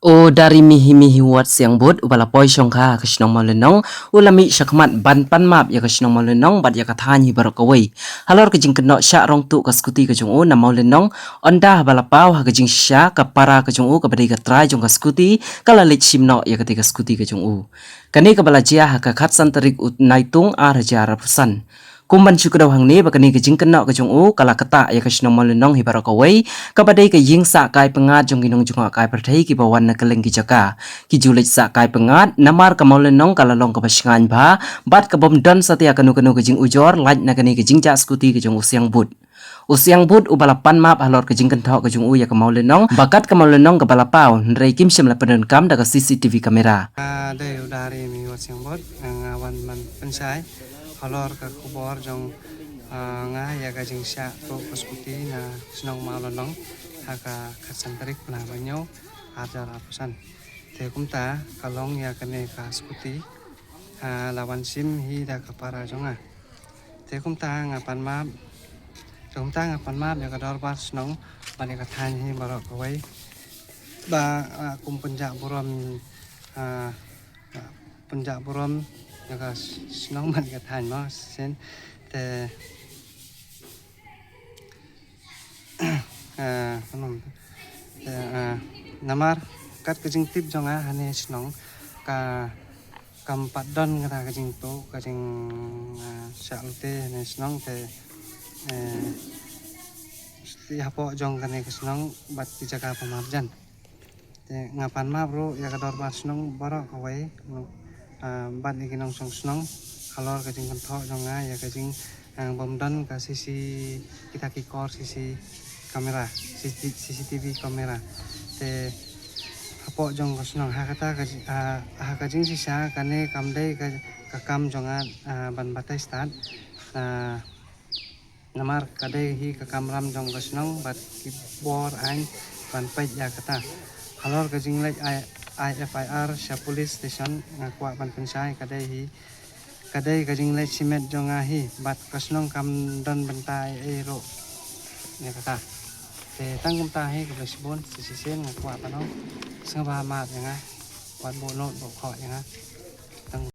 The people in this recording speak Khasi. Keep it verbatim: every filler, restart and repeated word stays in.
U Dari Mihi Mihi Wat Siang Bud, uba la poi shongkha ha ka shnong Mawlynnong, u la mih shakhmat ban pan map ïa ka shnong Mawlynnong bad ïa ka thaiñ hi baroh kawei halor ka jingkynnoh shah rong tuh ka skuti ka jong u na Mawlynnong, ynda haba la paw ha ka jingshisha ka para ka jong u kaba dei ka trai jong ka skuti ka la leit shim noh ïa katei ka skuti ka jong u. Kane kaba la jia ha ka khatsan tarik u Naitung ar hajar arphew san. Kum ban shu kdew hangne ba kane ka jingkynnoh ka jong u ka la ktah ïa ka shnong Mawlynnong hi baroh kawei, kaba dei ka ïing sah kai pyngngad jong ki nongjngohkai pyrthei kiba wan na kylleng ki jaka. Ki ju leit sah kai pyngngad namar ka Mawlynnong ka la long kaba shngaiñ bha bad ka bym don satia kano kano ka jingujor lait na kane ka jingjah skuti ka jong u Siang Bud. U Siang Bud uba la pan map halor ka jingkynthoh ka jong u ïa ka Mawlynnong, ba kat ka Mawlynnong kaba la paw, hynrei kim shym la pyndonkam da ka C C T V camera. Ah, dei u Dari Mihi Wat Siang Bud, nga wan ban pynshai halor ka khubor jong, ah, nga ïa ka jingshah tuh ka skuti na shnong Mawlynnong ha ka khatsan tarik bnai ba hynñiew, ar hajar arphew san. Te kumta ka long ïa kane ka skuti, ah, la wan shim hi da ka para jong nga. Te kumta nga pan map, te kumta nga pan map ïa ka dorbar shnong bad ïa ka thaiñ hi baroh kawei. Ba, ah, kum pynjah burom, ah, ah, pynjah burom ïa ka shnong bad ïa ka thaiñ mo shisien. Te, ah, kumno, te, ah, namar kat ka jingtip jong nga hane shnong ka kam pat don kata ka jingtuh, ka jing, ah, shah lute hane shnong te, eh, ti hapoh jong kane ka shnong bad ki jaka ba marjan. Te nga pan map ruh ïa ka dorbar shnong baroh kawei, ah, bad ïa ki nongshong shnong halor ka jingkynthoh jong nga ïa ka jing, ah, bym don ka C C, kita ki kor C C camera, C C, C C T V camera. Te hapoh jong ka shnong ha kata ka ji-, ah, ha ka jingshisha kane kam dei ka, ka kam jong nga, ah, ban batai stad. Ah, namar ka dei hi ka kamram jong ka shnong bad ki bor aiñ ban peit ïa kata. Halor ka jingleit ai, ai F I R sha police station nga kwah ban pynshai ka dei hi, ka dei ka jingleit shimet jong nga hi bad ka shnong kam don bynta ei ei ruh ïa kata. Te tang kumta hi, khublei shibun. Shisien nga kwah ban ong sngewbha map ïa nga, wat buh nud buh khoh ïa nga.